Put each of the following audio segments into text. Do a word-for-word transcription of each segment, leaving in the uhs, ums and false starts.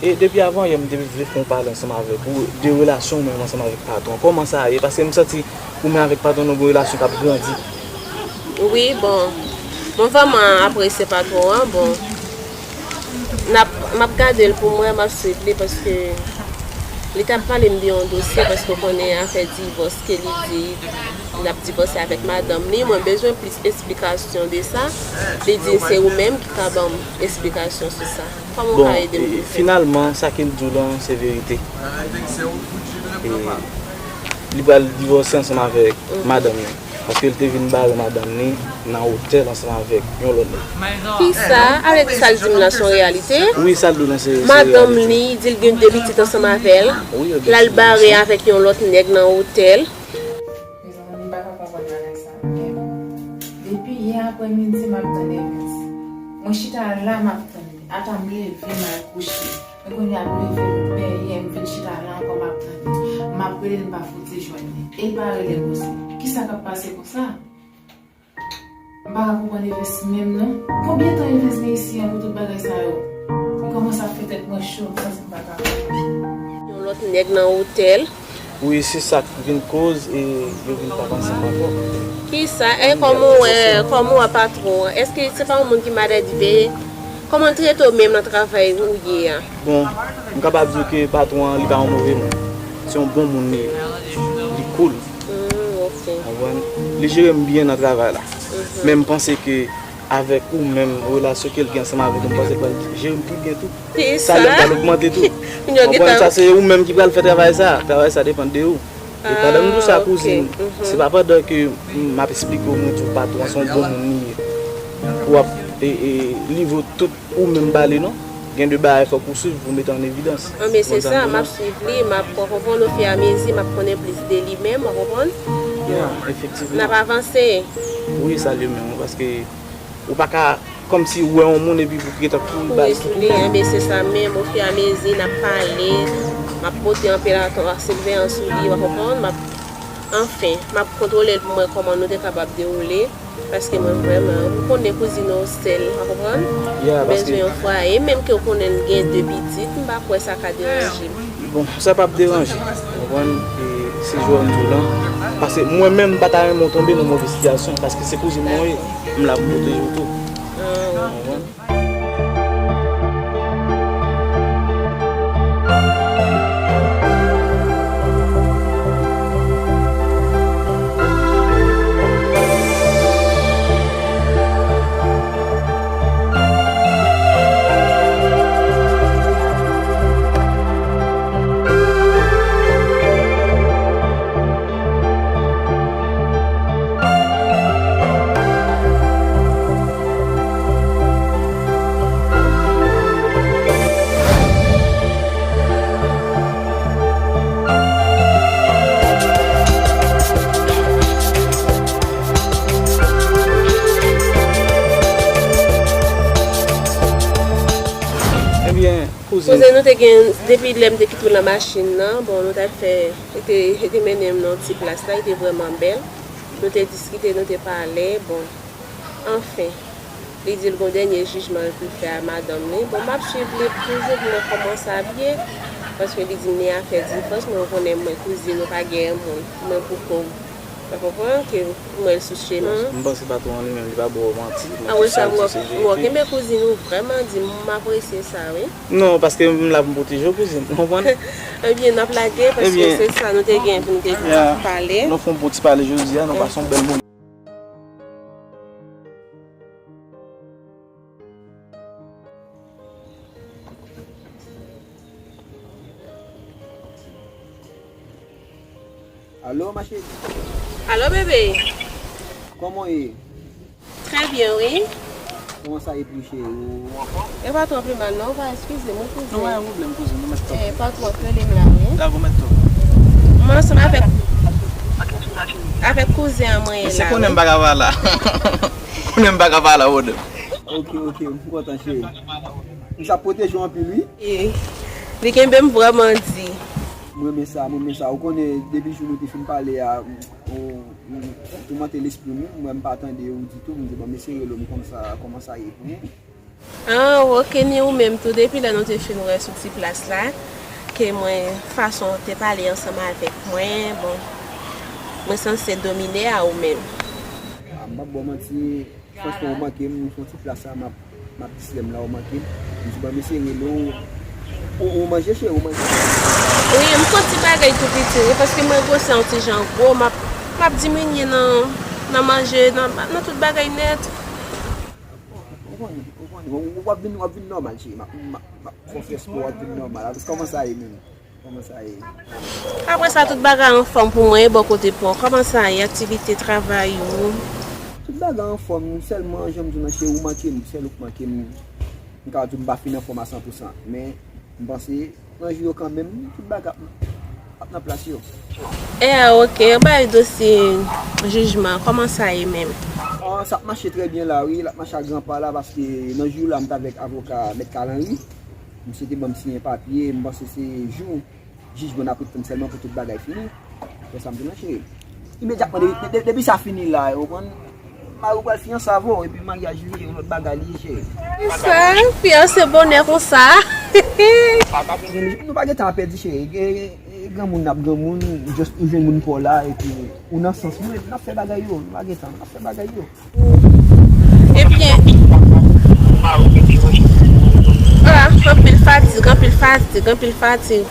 E depi avan yè, m te vle fè yon pale ansanm avèk ou de relasyon w menm ansanm avèk patwon. Kòman sa ye? Paske m santi ou menm avèk patwon nou gen yon relasyon k ap grandi. Wi, bon. Mwen vrèman apresye patwon an. Bon, n ap, m ap gade l pou m wè, m ap swiv li paske li t ap pale m de yon dosye paske w konnen afè divòs ke li di l ap divòse avèk madanm li. Mwen bezwen plis esplikasyon de sa. Li di se ou menm ki ka ban m esplikasyon sou sa. Kòman w ka ede m pou sa? Finalman, sa ke l di w lan se verite. E li pral divòse ansanm avèk madanm li. Paske l te vin bare madanm li nan otèl ansanm avèk yon lòt nèg. Kisa? Avèk sa l di m lan se yon reyalite? Wi, sa l di w lan se se reyalite. Madanm li di l gen de pitit ansanm avè l. L al bare avèk yon lòt nèg nan otèl. Mezanmi, m pa ka konprann bagay sa menm. Depi yè aprè midi m ap tann Evens. Mwen chita la m ap tann li. Ata m leve m al kouche. Men kounye a m leve m benyen m vin chita la ankò m ap tann li. M ap rele l m pa fouti jwenn li. E l pa rele m osi. Kisa k ap pase konsa? M pa ka konprann Evens menm non. Konbyen tan Evens gen isi an pou tout bagay sa yo? M kòmanse ap fè tèt mwen cho, m santi m pa ka. Yon lòt nèg nan otèl. Wi, se sa k vin koz e yo vin pa t ansanm ankò. Kisa? E kòman w wè, kòman w wè patwon an? Èske se pa yon moun ki malèdve? Kòman l trete w menm nan travay ou ye a? Bon, m kapab di w ke patwon an, li pa yon move moun. Se yon bon moun li ye. Li cool. Hmm, ok. Konprann? Li jere m byen nan travay la. Mhm. Men m panse ke avèk ou menm, relasyon ke l gen ansanm avèk ou, m panse l pral jere m pi byen tou. Salè m pral ogmante tou. Konprann? Sa se ou menm ki pral fè travay sa. Travay sa depann de ou. E pandan m di w sa, kouzin, se pa pandan ke m ap esplike w, mwen di w patwon an se yon bon moun li ye. Pou w ap e, e, livre tout ou menm ba li non. Gen de bagay fòk ou swiv pou mete an evidans. Anben se sa, m ap swiv li, m ap konprann ofiramezi, m ap konnen plis de li menm, w konprann? N ap avanse. Wi, salye menm, paske ou pa ka kòmsi ou wè yon moun epi pou gentan kouri ba li tout ou menm. Anben se sa menm, ofiramezi n ap pale, m ap pote anpil siveyans sou li, w konprann? M ap, anfen, m ap kontwole l pou m wè kòman nou te kapab dewoule. Paske mwen vrèman, ou konnen kouzin ou sèl, w konprann? M bezwen yon fwaye, menm ke w konnen l gen de pitit, m pa kwè sa ka deranje m. Bon, sa p ap deranje, w konprann? E se jwè m di w lan. Paske mwen menm, m pa ta renmen w tonbe nan move sitiyasyon, paske se kouzin mwen w ye, m la pou m pwoteje w tou. Ou konprann? Ebyen, kouzin. Kouzin, nou te gen, depi lè m te kite w nan machin nan, bon, nou t ap fè, li te, li te mennen m nan yon ti plas la, li te vrèman bèl. Nou te diskite, nou te pale, bon. Anfen, li di l gon dènye jijman l pou l fè a madanm li. Bon, m ap swiv li toujou pou mwen kòman sa ap ye. Paske li di m ni afè divòs, men ou konnen mwen kouzin ou pa gen moun. Mwen pou kò w. Ou konprann ke mwen l sou chemen. M panse patwon an li menm, li pa ba w manti. Apre sa, m wè, m wè, kenbe kouzin ou vrèman di m, m apresye sa, wi. Non, paske m la pou m pwoteje w, kouzin. Ou konprann? Ebyen, n ap lage, paske se sa nou te gen pou nou te pale. Nou fè yon bon ti pale jodi a, nou pase yon bèl moman. Alo, ma chérie. Alo, bebe. Kòman w ye? Trè byen, wi. Kòman sa ye pou cheri w? E pa twò pi mal, non, pa eskize m, wi, kouzin. Non, pa gen pwoblèm, kouzin, nou mèt twòp. E pa twò, rele m la, wi. Dakò, mèt twòp. Mwen ansanm avèk, avèk kouzin an mwen ye la, wi. Mesye konnen m pa ka pale. Konnen m pa ka pale, brother. Ok, ok, m kontan, cheri. Misye ap pwoteje w anpil, wi. E, li kenbe m vrèman di. M renmen sa, m renmen sa. Ou konnen, depi jou nou te fin pale a, ou, ou, ou toumante lespri m, wi. M wè m pa tande ou ditou, m di, bon, m eseye rele w, m konn sa, kòman sa ye pou ou. Ah, ok, ni ou menm tou, depi lè nou te fin wè sou ti plas la, ke mwen, fason w te pale ansanm avèk mwen, bon, mwen sanse domine a ou menm. Ah, m p ap ba w manti, franchman, ou manke m, sou ti plas la, m ap, m ap di silèm la, ou manke m. M di, ban m eseye rele w. Ou, ou manje, cheri, ou manje? Wi, m fè yon ti bagay tou piti, wi, paske mwen gwosè yon ti jan gwo, m ap, m ap diminye nan, nan manje, nan, nan tout bagay nèt. Ou konnen, ou konnen, w, w ap vin, w ap vin nòmal, cheri. M ap, m ap, m ap fè yon fè espò, w ap vin nòmal. Apre, kòman sa ye menm? Kòman sa ye? Apre sa, tout bagay anfòm pou mwen, e bò kote pa w? Kòman sa ye, aktivite, travay ou? Tout bagay anfòm, sèlman, jan m di w nan cheri, ou manke m, sèl ou k manke m. M ka di w m pa fin anfòm a san pou san, men m panse nan jou yo kanmenm, tout bagay ap, ap nan plas yo. E a, ok, anba dosye jijman, kòman sa ye menm? Ah, sa ap mache trè byen la, wi, l ap mache a gran pa la, paske nan jou la, m t avèk avoka Mèt Kalanri, misye te ban m siyen papye, m panse se jou jijman n ap ret tann sèlman pou tout bagay fini. Se sa m di w nan cheri. Imedyatman, depi, de-, depi sa fini la, ou konprann, mari w pral fiyanse avè w, epi maryaj li, yon lòt bagay li ye, cheri. Sa, fiyanse bonè konsa. Nou pa gen tan a pèdi, cheri. Gen, gen, gen granmoun n ap granmoun, just ou jwenn moun pa w la, epi ou nan sans mwen, n ap fè bagay yo, nou pa gen tan, n ap fè bagay yo. Ebyen, ah, anpil fatig, anpil fatig, anpil fatig.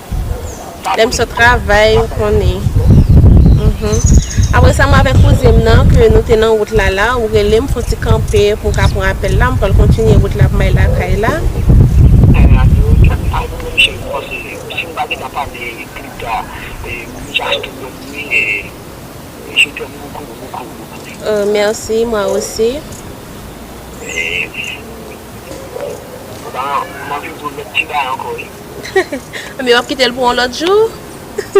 Lè m sot travay, ou konnen. Mhm. Apre sa, mwen avèk kouzen m nan, ke nou te nan wout la la, ou rele m, fè yon ti kanpe pou m ka pran apèl la, m pral kontinye wout la pou m al lakay la. Si m pa gentan pale pli ta, e, m just wè, e, je t'aime beaucoup, beaucoup, beaucoup. Euh, merci, moi aussi. E, m anvi di w lòt ti bagay ankò, wi. Anben, w ap kite l pou yon lòt jou? Sa,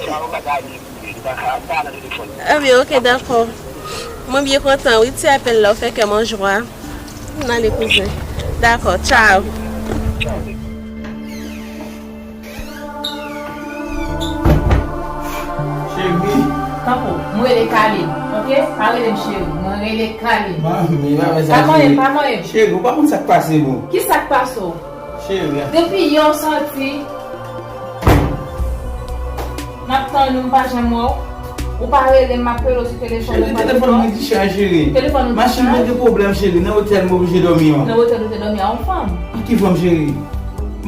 sa, yon bagay li, li pa ka, li pa nan telefòn. Anben, ok, dakò. Mwen byen kontan, wi, ti apèl la, ou fè kè m an jwa. M ale, kouzen. Dakò, tchaw. Cheri. Tankou, mwen rele Kalin, ok? Pa rele m cheri, mwen rele Kalin. Manmi, pa fè sa, cheri. Pa manyen m, pa manyen m. Cheri, ou pa konn sa k pase, boo. Ki sa k pase w? Cheri. Depi yè w soti, m ap tann ou, m pa janm wè w. Ou pa rele m, m ap rele w sou telefòn ou, pa rele m. Cheri, telefòn mwen dichaj, cheri. Telefòn ou dichaj? Machin mwen gen pwoblèm, cheri. Nan otèl mwen oblije dòmi an. Nan otèl ou te dòmi an, ou fanm? Ki fanm, cheri?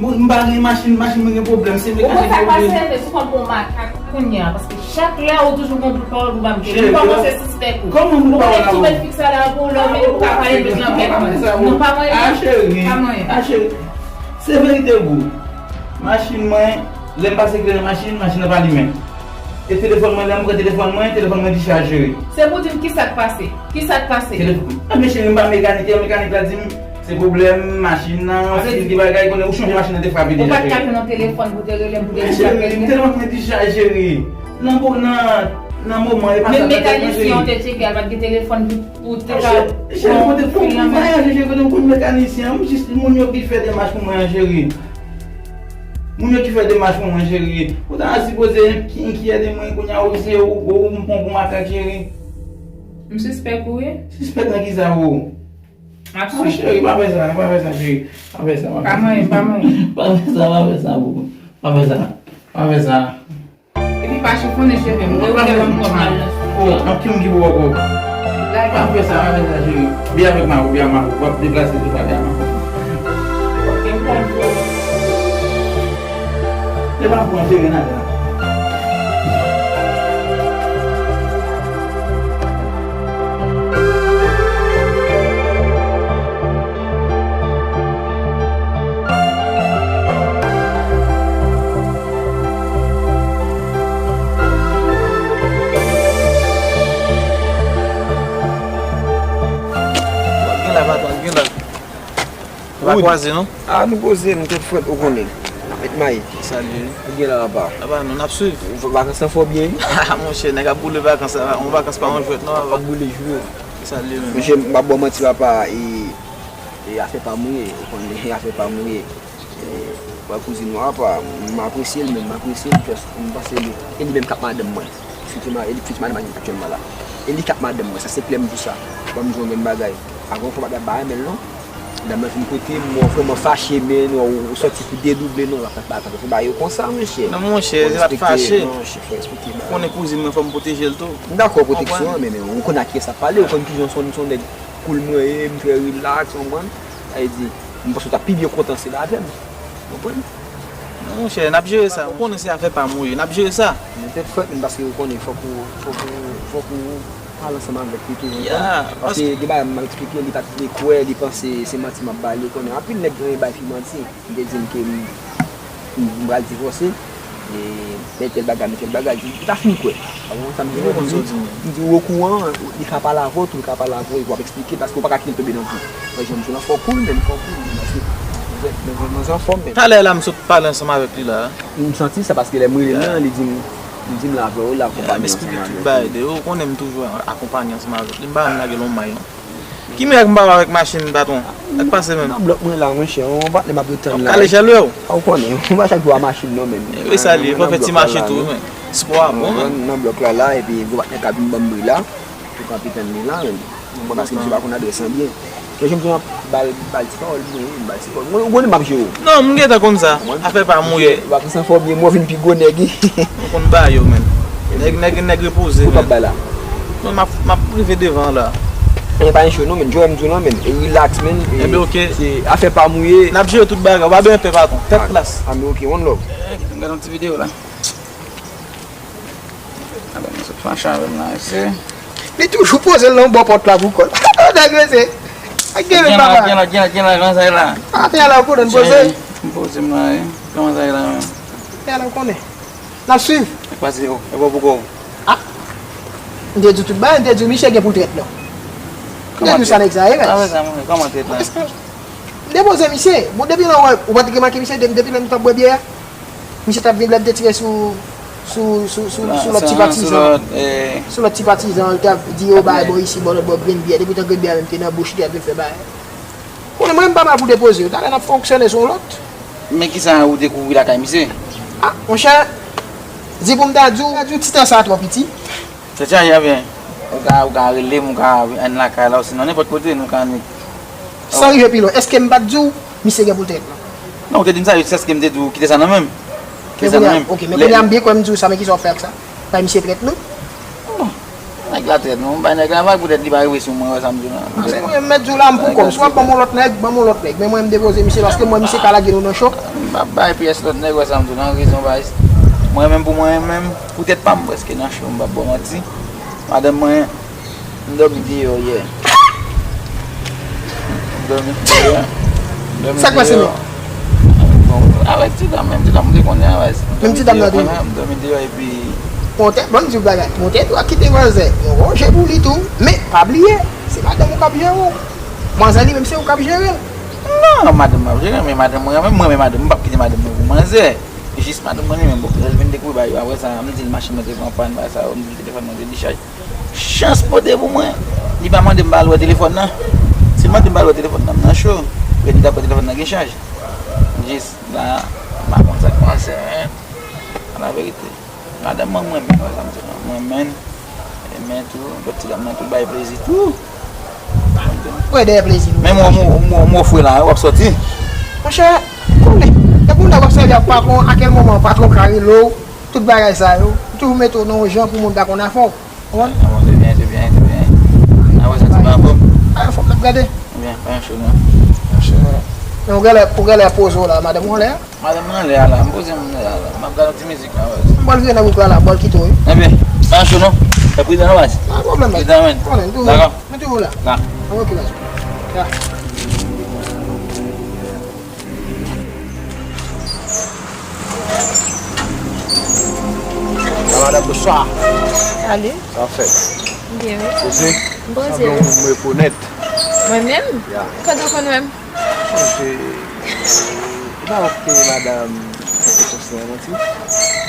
Mwen, m pa gen machin, machin mwen gen pwoblèm, se mekanik ki oblije. Ou konn sa k pase, men sou kont pou makak kounye a, paske chak lè ou toujou gen bout pawòl pou ba m tele. M kòmanse sispèk ou. Kòman bout pawòl la, ou? Ou mèt fikse la pou lè ou vini pou ka pale tout nan bèk mwen. Non, pa manyen. Ah, cheri. Pa manyen. Ah, cheri. Se verite, boo. Machin mwen, lè m pase kle nan machin, machin nan pa limen. E telefòn mwen, lè m pran telefòn mwen, telefòn mwen dichaj, cheri. Se pou di m ki sa k pase. Ki sa k pase? Telefòn. Ah, men cheri, m pa mekanik, e mekanik la di m se pwoblèm machin nan, fil ki bagay, konnen ou chonje machin nan te frape deja, cheri. Ou pa t ka jwenn yon telefòn pou te rele m pou te di sa. Men cheri, telefòn mwen dichaj, cheri. Nan mo-, nan, nan moman, e pa sa. Menm mekanisyen ou te tcheke a, pa t gen telefòn pou, pou te ka. Cheri, kote pou m voyaje, cheri, kote m konn mekanisyen an, m jis moun yo ki fè demach pou mwen an, cheri. Moun yo ki fè demach pou mwen, cheri. Ou ta sipoze enkyete mwen, kounye a ou se ou, ou m pran pou makak, cheri. M sispèk ou, wi. Sispèk nan kisa, boo? M ap swiv. Ah, cheri, pa fè sa, pa fè sa, cheri. Pa fè sa, pa fè sa. Pa manyen, pa manyen. Pa fè sa, pa fè sa, boo. Pa fè sa. Pa fè sa. Epi pa chifonnen cheve m, mwen ou fè m twò mal nan sou. Oh, nan ki moun ki pou wè w? Pa fè sa, pa fè sa, cheri. Byen avèk Marco, byen avèk Marco. W ap deplase tou pa byen avèk Marco. Ok, m pral fè. Se pa pou an cheri nan la. Gen la, patwon, gen la. Nou pa kwaze, non? Ah, nou poze, nou tèt frèt, ou konnen. N ap met may. Salye. Ou gen la, apa? Apa, nou, n ap swiv. Vakans lan fè w byen, wi. Ah, monchè, nèg ap boule vakans la. Yon vakans pa yon jwèt, non, apa. Ap boule jou yo. Salye, men. Monchè, m pa ba w manti, papa, e, e afè pa m ou ye, ou konnen, e afè pa m ou ye. E, wè kouzin ou apa, m apresye l, men m apresye l, just, m panse li, e li menm k ap madanm mwen. Fiti ma-, e li fiti madanm mwen aktyèlman la. E li k ap madanm mwen, sa se klè m di w sa. Ban m di w yon grenn bagay. Avan yon fwa bagay pa renmen l non. Dam nan fin kote m, mwen vrèman fache, men non, ou sòti pou dedouble, non, la pa, pa, pa fè bagay yo konsa, monchè. Non, monchè, se pa t fache. Non, monchè, fò eksplike bagay. Ou konnen kouzin mwen, fò m pwoteje l tou. M dakò pwoteksyon an, men, men ou konn ak kiyès ap pale, ou konn kijan se yon, se yon nèg cool mwen ye, m trè relax, ou konprann? Sa vle di, m panse w t ap pi byen kontan se l avè m. Ou konprann? Non, monchè, n ap jere sa. Ou konnen se afè pa m ou ye, n ap jere sa. Men tèt frèt, men paske ou konnen, fòk ou, fòk ou, fòk ou pale ansanm avèk li tou, ou konprann? Paske gen bagay m eksplike, li pa t vle kwè, li panse se manti m ap ba li, ou konnen. Anpil nèg renmen bay fi manti. Li te di m ke m, m pral divòse, e, men tèl bagay, men tèl bagay. Li pa fin kwè. Ou konprann sa m di w? M di, m di w okouran, li ka pale avè w tou, li ka pale avè w, epi w ap eksplike, paske w pa ka kite l tonbe nan kou. Mwen, jan m di w lan, fò w cool, men fò w cool, men paske nou, nou, nou anfòm, men. Talè la, m sot pale ansanm avèk li la. M santi sa, paske lè m rele l lan, li di m, li di m l avè w, l akonpanye ansanm avèk ou. M eksplike tout bagay de yo, ou konnen m toujou akonpanye ansanm avèk li, m pa janm lage l yon may, non. Ki mirak m pa wè avèk machin, patwon? Sa k pase menm? Nan blòk mwen la, monchè, yon patnè m ap ret tann la. Kale chèlbè w? A, ou konnen, m pa chak jou a machin non, men. E sa li ye, fò fè ti mache tou, men. Spò a bon, men. Nan blòk la, la, epi gwo patnè ka vin ban m bri la, pou kanpe tann li la, men. Mwen, paske misye pa konn adrès lan byen. Lè jwenn jan ba l, ba l ti pawòl, mwen, ba l ti pawòl. Mwen, ou konnen m ap jere w. Non, m gentan konn sa. Afè pa m ou ye. W ap res anfòm ye, mwen vin pi gwo nèg. M konn ba yo, men. Nèg, nèg, nèg repoze, men. Ou p ap bay la. Non, m ap, m ap rive devan la. E pa yon cho non, men. Joe m di w lan, men. E relax, men. E enben, oke. Se afè pa m ou ye. N ap jere tout bagay. Ou pa bezwen pè, patwon. Tèt plas. Enben, oke. One love. Eh, kite m gade yon ti videyo la. Alò, m sot fache avè l la, mesye. Li toujou poze l nan bò pòt la pou kò l. Nèg mesye. Ak gen men papa. Gen la, gen la, gen la, gen la, kòman sa ye la? Atè a la, ou konnen m poze. M poze m la, wi. Kòman sa ye la menm? Atè a la, ou konnen. N ap swiv. Pase yo, e bò pou kò w. Ah. M te di w tout bagay, m te di w misye gen pou l trèt non. M te di w sa nèg sa ye, men. Kòman trèt la? M depoze misye. Bon, depi lè w wè, ou pa t remake misye, de-, depi lè nou t ap bwè byè a? Misye t ap vin lè m te tire sou, sou, sou, sou, sou lòt ti patizan. Sou lòt ti patizan an, li t ap di yo bay bò isi, bò lòt bò grenn byè. Depi tan grenn byè a menm te nan bouch li, t ap vin fè bagay. Konnen mwen, m pa mal pou depoze yo. Talè n ap fonksyone sou yon lòt. Men kisa ou dekouvri lakay misye? Ah, monchè, di pou m ta di w, di w ti tan sa twò piti. Tèt chaje, ebyen, ou ka, ou ka rele m, ou ka vin lakay la, osinon nenpòt kote nou ka annik. San rive pi lwen, èske m pa t di w misye gen pou l trèt non? Non, ou te di m sa, jiskaske m te di w kite sa nan men m. Kite sa nan men m. Ok, men kounye a m byen kwè m di w sa, men kisa w ap fè ak sa? Bay misye trèt non? Bon, nèg la trèt non, m bay nèg la vag poutèt li pa rive sou mwen, wè sa m di w lan. Ah, se mwen, m mèt di w la, m pou kò m. Si w ap ban m yon lòt nèg, ban m yon lòt nèg. Men mwen, m depoze misye paske m wè misye ka lage nou nan cho. M p ap bay pyès lòt nèg, wè sa m di w lan, rezon bay. Mwen menm pou mwen menm, Poutèt pa m prèske nan cho, m p ap ba w manti. Madanm mwen, m dòmi deyò yè. M dòmi deyò. M dòmi deyò. Sa k pase menm? Bon, avèk ti dam, menm ti dam ou te konnen avèk. Menm ti dam nan te. M dòmi deyò epi. Bon, te, ban m di w bagay. Bon, te dwa kite manzè. Yon ronje pou li tou. Men, pa bliye, se madanm ou k ap jere w. Manzè li menm se ou k ap jere l. Non, madanm mwen ap jere, men madanm mwen renmen m, mwen renmen madanm mwen, m p ap kite madanm mwen pou manzè. Jis madanm mwen li menm, bon, lè l vin dekouvri bagay yo, apre sa, m di l machin mwen te pran pàn, bagay sa yo, m di l telefòn mwen te dichaj. Chans pote pou mwen, li pa mande m pa al wè telefòn nan. Si l mande m pa al wè telefòn nan, m nan cho. Lè li t ap wè telefòn nan gen chaj. Jis la, m pa konn sa k pase, men, an la verite. Madanm mwen, mwen menm, wè sa m di w lan, mwen menm, e men tou, lòt ti dam nan tou bay plezi tou. Wè dèyè plezi nou. Men mwen, mwen, mwen, mwen ofri la, w ap sòti. Monchè, konnen, depi w nèg w ap sèvi ak patwon, a kèl moman patwon ka rele w, tout bagay sa yo, ou toujou mete w nan yon jan pou moun pa konn afè w. Konprann? Ah, bon, se byen, se byen, se byen. Apre sa, ti pa anfòm? Ah, anfòm, n ap gade. Byen, pa yon cho non. Monchè, men ou genlè, ou genlè poze w la, madanm ou anlè a? Madanm mwen anlè a la, m poze m anlè a la. M ap gade yon ti mizik la, baz. M pral vire nan gwoup la la, bòl kite w, wi. Ebyen, pa cho non. Fè pridan non, baz. Pa pwoblèm, baz. Pridan, men. Konnen, m toujou, dakò, m toujou la. La. Ok, baz. Ya. Madanm, bonswa. Salut. Sa fèt? Byen, wi. Poze? M poze. Sanble yon moun m rekonèt. Mwen menm? Ya. Kote w konn wè m? Sonje, ou pa wè ke madanm Faustin an manti?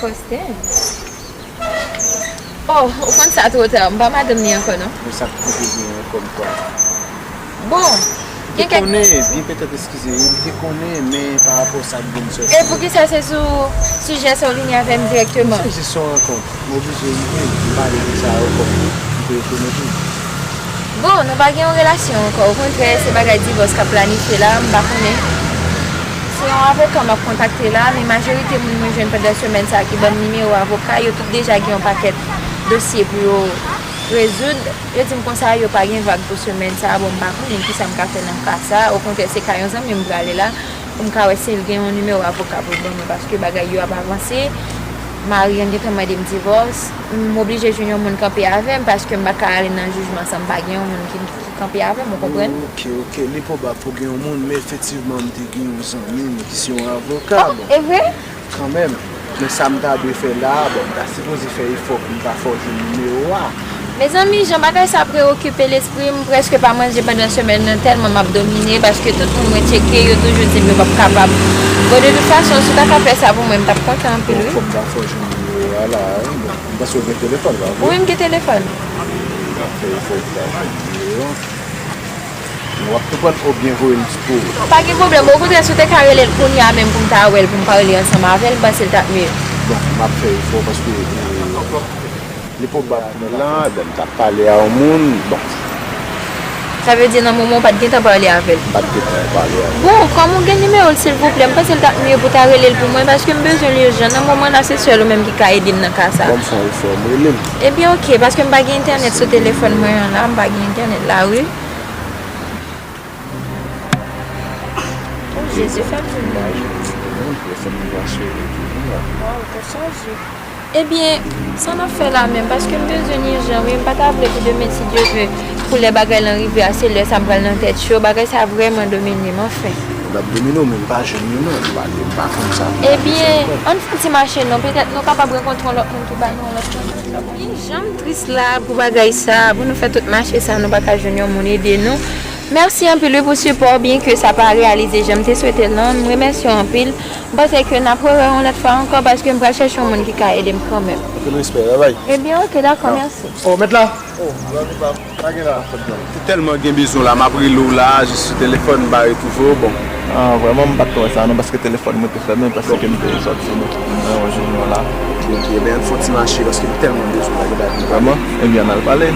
Faustin? Oh, ou konn sa twò ta. M pa madanm li ankò, non. Men sa k konplize an kòm kwa. Bon, gen kèk... Te konnen, byen petèt, eskize, m te konnen, men pa rapò sa k vin sòti. E poukisa se sou sijè sa w vini avè m dirèkteman? Se jis yon rankont. M oblije rive, m pale de sa yo kòm m te rekonèt ou. Bon, nou pa gen yon relasyon ankò. Okontrè, se bagay divòs k ap planifye la, m pa konnen. Se yon avoka m ap kontakte la, men majorite moun mwen jwenn pandan semèn sa a ki ban m nimewo avoka, yo tout deja gen yon pakèt dosye pou yo rezoud. Yo di m konsa, yo pa gen vag pou semèn sa a. Bon, m pa konnen kisa m ka fè nan ka sa a. Okontrè, se ka yon zanmi m prale la, pou m ka wè si l gen yon nimewo avoka pou l ban mwen, paske bagay yo ap avanse. Mari an gentan mande m divòs. M oblije jwenn yon moun kanpe avè m, paske m pa ka ale nan jijman san m pa gen yon moun ki, ki kanpe avè m, ou konprann? Ok, ok, li pwobab pou gen yon moun, men efektivman, m te gen yon zanmi m ki se yon avoka. Oh, bon, e vre? Kanmenm. Men sa m ta dwe fè la a, bon, m ta sipoze fè efò pou m ta fè w jwenn nimewo a. Mezanmi, jan bagay sa preokipe lespri m, m prèske pa manje pandan semèn nan, tèlman m ap domine, paske tout moun mwen tcheke, yo toujou di m yo p ap kapab. Bon, de tout fason, si w ta ka fè sa pou mwen, m t ap kontan anpil, wi. Bon, fò m ta fè w jwenn nimewo a la, wi. Bon, m panse w gen telefòn la, wi. Wi, m gen telefòn. M ap fè efò pou m ta jwenn nimewo a. W ap tou pran, oubyen voye m ti pou ou. Pa gen pwoblèm. Okontrè, si w te ka rele l kounye a menm pou m ta wè l, pou m pale ansanm avè l, m panse l t ap miye. Bon, m ap fè efò paske, e, li pwobab pou mwen la, lè m t ap pale a yon moun, bon. Sa vle di nan moman w pa t gentan pale avè l? M pa t gentan pale avè l. Bon, kòm ou gen nimewo l, silvouplè, m panse l t ap miye pou w ta rele l pou mwen, paske m bezwen l ijan. Nan moman la, se sèl ou menm ki ka ede m nan ka sa. Bon, m fè yon efò, m rele l. Ebyen, oke, paske m pa gen entènèt sou telefòn mwen an la, m pa gen entènèt la, wi. Oh, Jezi, fè m vin. Waw, ou te chaje. Ebyen, sa n ap fè la menm, paske m bezwen l ijan, wi, m pa ta vle pou demen, si Dye vle, pou lè bagay lan rive a, se lè sa m pral nan tèt cho, bagay sa vrèman domine m, anfen. L ap domine w, men m pa jwenn li non, m pa, m pa konn sa. Ebyen, ann fè yon ti mache non, petèt nou kapab rankontre yon lòt moun ki ba nou yon lòt konsèy. Wi, jan m tris la pou bagay sa, pou nou fè tout mache sa, nou pa ka jwenn yon moun ede nou. Mèsi anpil wi pou sipò w, byenke sa pa reyalize jan m te swete l lan. M remèsye w anpil. M panse ke n ap rewè yon lòt fwa ankò paske m pral chèche yon moun ki ka ede m kanmenm. Anpil respè, bye bye. Ebyen, oke, dakò, mèsi. Oh, mèt la! Oh, pa gen la. M tèlman gen bezwen w la, m ap rele w la, jis sou telefòn, m pa retwouve w, bon. Ah, vrèman, m pa t ka wè sa non, paske telefòn mwen te fèmen, paske m te sòti, m te wè jounen la. Ok, ok, ebyen, ann fè yon ti mache, paske m tèlman bezwen w la, gen bagay pou m pale. Vrèman? Ebyen, ann al pale.